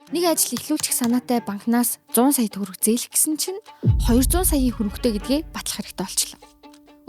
Нэг ажил эхлүүлчих санаатай банкнаас 100 сая төгрөг зээлэх гэсэн чинь 200 саяын хөрөнгөтэй гэдгээ батлах хэрэгтэй болчихлоо.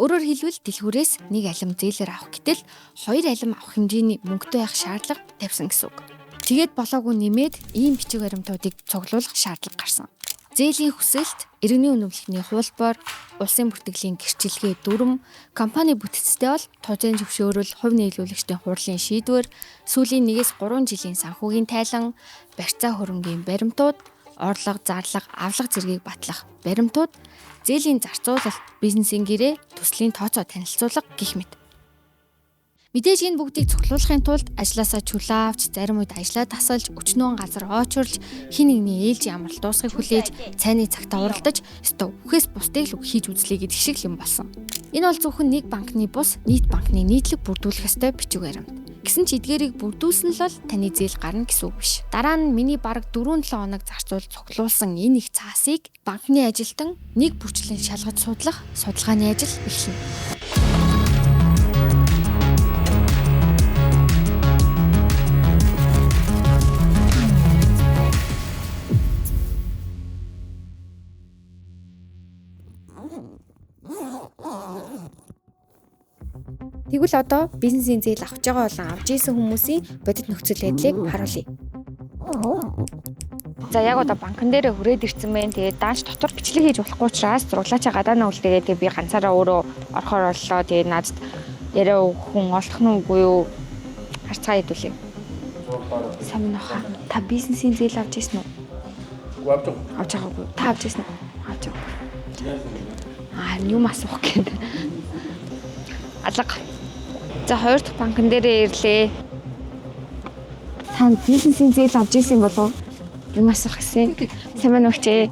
Өөрөөр хэлбэл дэлгүүрээс нэг алим зээлээр авах гэтэл хоёр алим авах хэмжээний мөнгөтэй байх шаардлага тавьсан гэсэн үг. Тэгээд болоогүй нэмээд ийм бичиг баримтуудыг цуглуулах шаардлага гарсан. Зээлийн хүсэлт, иргэний үнэмлэхний хуулбар, улсын бүртгэлийн гэрчилгээ дүрм, компани бүтцтэй бол туужын зөвшөөрөл, хувь нийлүүлэгчдийн хурлын шийдвэр, сүүлийн 1-3 жилийн санхүүгийн тайлан, барьцаа хөрөнгийн баримтууд, орлого, зарлага, авлага зэргийг батлах баримтууд, зээлийн зарцуулалт, бизнесийн гэрээ, төслийн тооцоо танилцуулга гэх мэт. Мэдээж энэ бүгдийг цуглуулахын тулд ажлаасаа чөлөө авч, зарим үед ажлаа тасалж, өчнөөн газар оочирлж, хин нэгний ээлжийн амралт дуусахыг хүлээж, цайны цагтаа уралдаж, ёстой үхээс бусдыг л хийж үзлээ гэдэг шиг л юм болсон. Энэ бол зөвхөн нэг банкны бус, нийт банкны нийтлэг бүрдүүлэх ёстой бичиг баримт. Гэсэн ч эдгээрийг бүрдүүлсэн л бол таны зээл гарна гэсэн үг биш. Дараа нь миний бараг 4-7 хоног зарцуул цуглуулсан энэ их цаасыг банкны ажилтан нэг бүрчлэн шалгаж судлах судалгааны ажил эхэлнэ. Тэгвэл одоо бизнесийн зээл авч байгаа болон авч ийсэн хүмүүсийн бодит нөхцөл байдлыг харуулъя. За яг одоо банкн дээрээ хүрээд ирсэн байна. Тэгээд даанч дотор бичлэг хийж болохгүй учраас зурлаачаа гадаана үлдээгээд тэгээд би ганцаараа өөрөө орохоор боллоо. Тэгээд надад яриа хүн олдох нь үгүй юу? Харцгаа хэдүүлээ. Сайн байна уу? Та бизнесийн зээл авч ийсэн үү? Авч байгаагүй. Та авч ийсэн үү? Авч байгаагүй. Аа юм асуух гээд. Алга. За хоёр дахь банкн дээрээ ирлээ. Та бизнесийн зээл авч ийсэн болов уу? Юм асуух гэсэн. Сайн байна уу хчээ?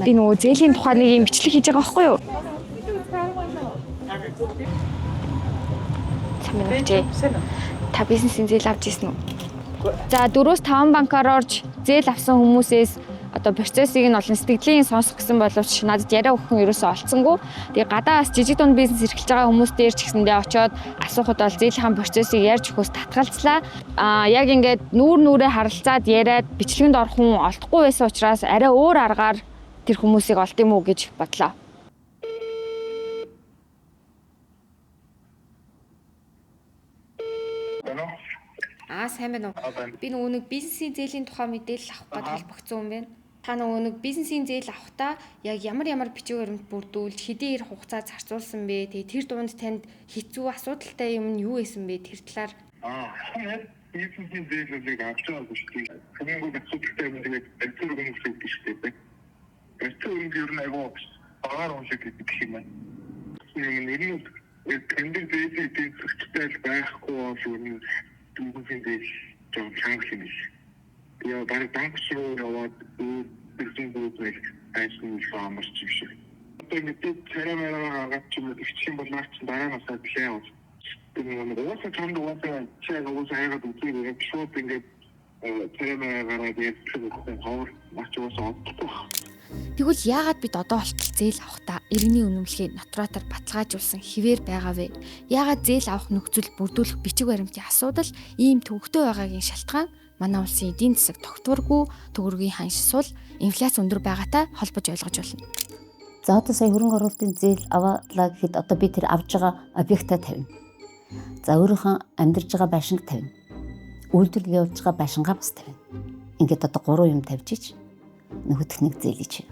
Би нөгөө зээлийн тухай нэг юм бичлэг хийж байгаа байхгүй юу? Сайн байна уу хчээ? Та бизнесийн зээл авч ийсэн үү? За 4-5 банкар орж зээл авсан хүмүүсээс одоо процессыг нь олон сэтгэлийн сонсох гэсэн боловч надад яриа өгөх хүн ерөөсөө олцсонгүй. Тэгээ гадаа бас жижиг дунд бизнес эрхэлж байгаа хүмүүс дээр ч гэсэндээ очиод асуухад бол зээлийнхэн процессыг ярьж өгөхөөс татгалзлаа. Аа яг ингээд нүүр нүрээ харалцаад яриад бичлэгэнд орох хүн олдохгүй байсан учраас арай өөр аргаар тэр хүмүүсийг олд юм уу гэж бодлоо. Аа сайн байна уу? Би нөгөө нэг бизнесийн зээлийн тухай мэдээлэл авах гээд холбогдсон юм байна. Та нөгөө нэг бизнесийн зээл авахдаа яг ямар ямар бичиг баримт бүрдүүлж хэдийн ир хугацаа зарцуулсан бэ? Тэгээ тэр дунд танд хэцүү асуудалтай юм нь юу байсан бэ? Тэр талаар яг бизнесийн зээлүүдийг авч байгаа шүү дээ. Хамгийн асуудалтай юм тэгээд барьцаа өргөн гэдэг шүү дээ. Барьцаа өргөн ер нь айгүй багаар уншиг гэдэг юм байна. Юм ер нь тэндэг зээлийн зэгцтэй байхгүй бол ер нь бизнесийн зээл жоо хангах юм биш. Тэгээ бараг банк руу яваад бизнес ажил нь амарч юм шиг. Одоо мэдээ царай мараа гаргаад ч юм уу ихчих юм бол наа чинь дараа нь асаад лээ. Тэр нэг угаасаа чамд угаасаа чи яг угаасаа хайгаад үзээ яг шууд ингээд царай мараа гараад ярьчих хүн ховор наач угаасаа олдохгүй. Тэгвэл яагаад бид одоо болтол зээл авахдаа иргэний үнэмлэхийг нотариатаар баталгаажуулсан хിവэр байгаа вэ? Яагаад зээл авах нөхцөл бүрдүүлэх бичиг баримтын асуудал ийм төвөгтэй байгаагийн шалтгаан манай улсын эдийн засаг тогтворгүй, төгрөгийн ханш сул, инфляц өндөр байгаатай холбож ойлгож байна. За одоо сая хөрөнгө оруулалтын зээл аваалаа гэхэд одоо би тэр авж байгаа объектаа тавина. За өөрийнхөө амьдарч байгаа байшинг тавина. Үйлдвэрлэл явуулж байгаа байшингаа бас тавина. Ингээд одоо гурван юм тавьж ич нөгөөх нэг зээлий чи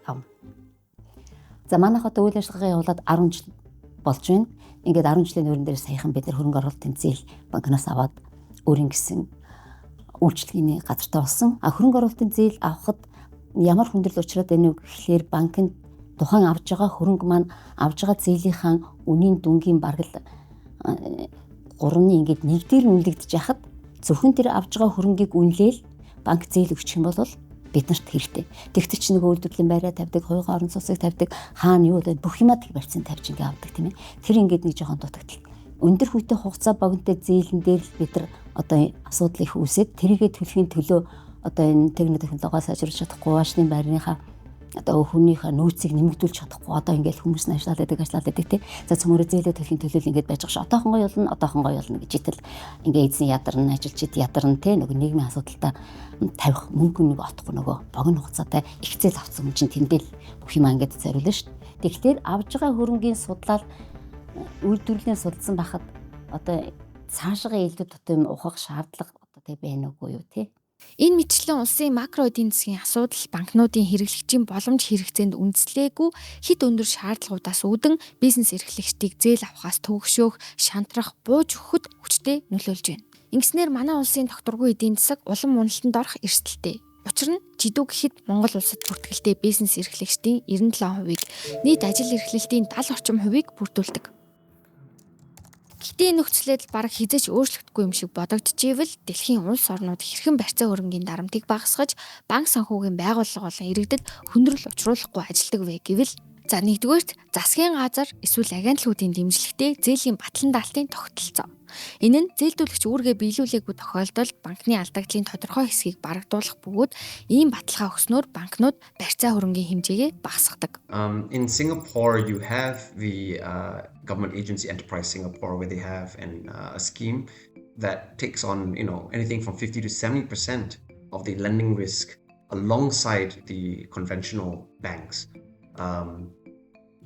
авна. За манайх одоо үйл ажиллагаа явуулаад 10 жил болж байна. Ингээд 10 жилийн нүүрэн дээр саяхан бид нар хөрөнгө оруулалтын зээл банкнаас аваад өөрийн гэсэн үйлчлэгээний газартай болсон. А хөрөнгө оруулалтын зээл авахад ямар хүндрэл учраад байна вэ гэхлээр банкнд тухайн авж байгаа хөрөнгө маань авж байгаа зээлийнхаа үнийн дүнгийн бараг л 3-ны ингээд нэг дээр нь үнэлэгдэж яхад зөвхөн тэр авж байгаа хөрөнгийг үнэлээл банк зээл өгчих юм бол бид нарт хэрэгтэй. Тэгтэр чи нэг үйлдвэрлэлийн байраа тавьдаг, хувийн орон сууцыг тавьдаг, хаана юу вэ бүх юмаа тэг барьцсан тавьж ингээ авдаг тийм ээ. Тэр ингээд нэг жоохон дутагдал. Өндөр хүйтэн хугацаа богинотой зээлэн дээр л бид нар одоо асуудал их үүсээд тэрийгэ төлөхийн төлөө одоо энэ технологи технологио сайжруулах чадахгүй, ашны байрныхаа Одоо хүнийхээ нөөцийг нэмэгдүүлж чадахгүй, одоо ингээл хүмүүс нь ажиллаад байдаг тий. За, цөмөрөө зээлээ төлөхийн төлөө ингээд байж байгаа ш. Одоохонгоо ялна, одоохонгоо ялна гэж итэл ингээ эзэн ядарна, ажилчид ядарна тий. Нөгөө нийгмийн асуудалтай тавих мөнгө нэг отохгүй, нөгөө богино хугацаатай их зээл авсан хүн чинь тэндэл бүх юм ингээд зориулна ш. Тэгэхээр авж байгаа хөрөнгийн судлал, үйлдвэрлэлийн судалсан байхад одоо цаашгаа илүү тутам ухах шаардлага одоо тэг байна уугүй юу тий. Энэ мэтчлэн улсын макро эдийн засгийн асуудал банкнуудын хэрэглэгчийн боломж хэрэгцээнд үндэслээгүй хэт өндөр шаардлагуудаас үүдэн бизнес эрхлэгчдийг зээл авахаас төвөгшөөх, шантрах, бууж өгөхөд хүчтэй нөлөөлж байна. Ингэснээр манай улсын тогтворгүй эдийн засаг улам уналтанд орох эрсдэлтэй. Учир нь жидүү гэхэд Монгол улсад бүртгэлтэй бизнес эрхлэгчдийн 97%-ийг, нийт ажил эрхлэлтийн 70 орчим хувийг бүрдүүлдэг. Гэхдээ энэ нөхцөл байдал бараг хэзээ ч өөрчлөгдөхгүй юм шиг бодогдчихвэл дэлхийн улс орнууд хэрхэн барьцаа хөрөнгийн дарамтыг багасгаж, банк санхүүгийн байгууллага болон иргэдэд хүндрэл учруулахгүй ажилладаг вэ гэвэл, за, нэгдүгээрт засгийн газар эсвэл агентлуудын дэмжлэгтэй зээлийн батлан даалтын тогтолцоо. Энэ нь зээлдүүлэгч үүргээ биелүүлээгүй тохиолдолд банкны алдагдлын тодорхой хэсгийг барагдуулах бөгөөд ийм баталгаа өгснөөр банкнууд барьцаа хөрөнгийн хэмжээгээ багасгадаг. In Singapore, you have the government agency Enterprise Singapore, where they have a scheme that takes on anything from 50 to 70% of the lending risk alongside the conventional banks.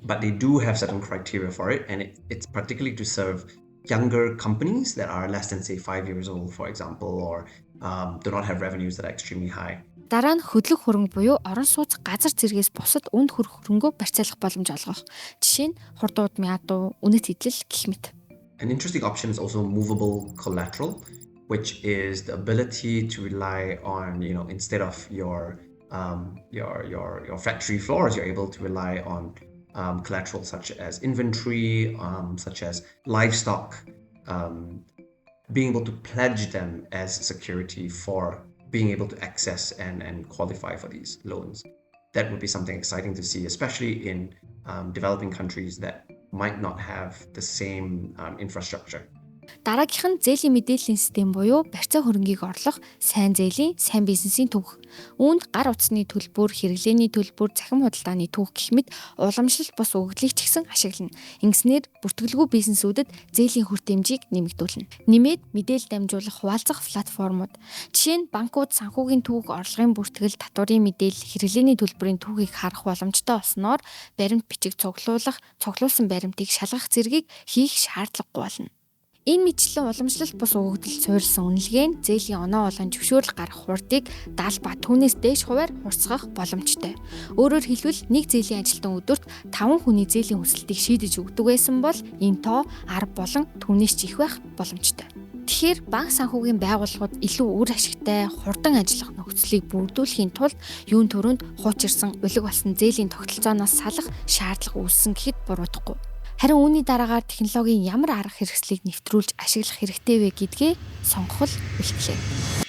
But they do have certain criteria for it, and it's particularly to serve younger companies that are less than, say, 5 years old, for example, or do not have revenues that are extremely high. Дараа нь хөдлөх хөрөнгө буюу орон сууц, газар зэргээс бусад үнэ хүрэх хөрөнгөө барьцаалах боломж олгох. Жишээ нь хурд уудмын адуу, үнэт эдлэл гэх мэт. An interesting option is also movable collateral, which is the ability to rely on instead of your factory floors, you're able to rely on collateral such as inventory, such as livestock, being able to pledge them as security for being able to access and qualify for these loans. That would be something exciting to see, especially in developing countries that might not have the same infrastructure. Дараагийнх нь зээлийн мэдээллийн систем буюу барьцаа хөрөнгийг орлох сайн зээлийн, сайн бизнесийн түүх. Үүнд гар утасны төлбөр, хэрэглээний төлбөр, цахим худалдааны түүх гэх мэт уламжлалт бус өгөгдлийг ч гэсэн ашиглана. Ингэснээр бүртгэлгүй бизнесүүдэд зээлийн хүртээмжийг нэмэгдүүлнэ. Нэмээд мэдээлэл дамжуулах, хуваалцах платформуд. Жишээ нь банкуд санхүүгийн түүх, орлогын бүртгэл, татварын мэдээлэл, хэрэглээний төлбөрийн түүхийг харах боломжтой болсноор баримт бичиг цуглуулах, цуглуулсан баримтыг шалгах зэргийг хийх шаардлагагүй болно. Энэ мэтчлэн уламжлалт бус өгөгдөл суурилсан үнэлгээ нь зээлийн оноо болон зөвшөөрөл гаргах хурдыг 70 ба түүнээс дээш хувиар хурдасгах боломжтой. Өөрөөр хэлбэл, нэг зээлийн ажилтан өдөрт 5 хүний зээлийн хүсэлтийг шийдэж өгдөг байсан бол энэ тоо 10 болон түүнээс ч их байх боломжтой. Тэгэхээр банк санхүүгийн байгууллагууд илүү үр ашигтай, хурдан ажиллах нөхцөлийг бүрдүүлэхийн тулд юун түрүүнд хуучирсан, улиг болсон зээлийн тогтолцооноос салах шаардлага үүссэн гэхэд буруудахгүй. Харин үүний дараагаар технологийн ямар арга хэрэгслийг нэвтрүүлж ашиглах хэрэгтэй вэ гэдгээ сонгох л үлдлээ.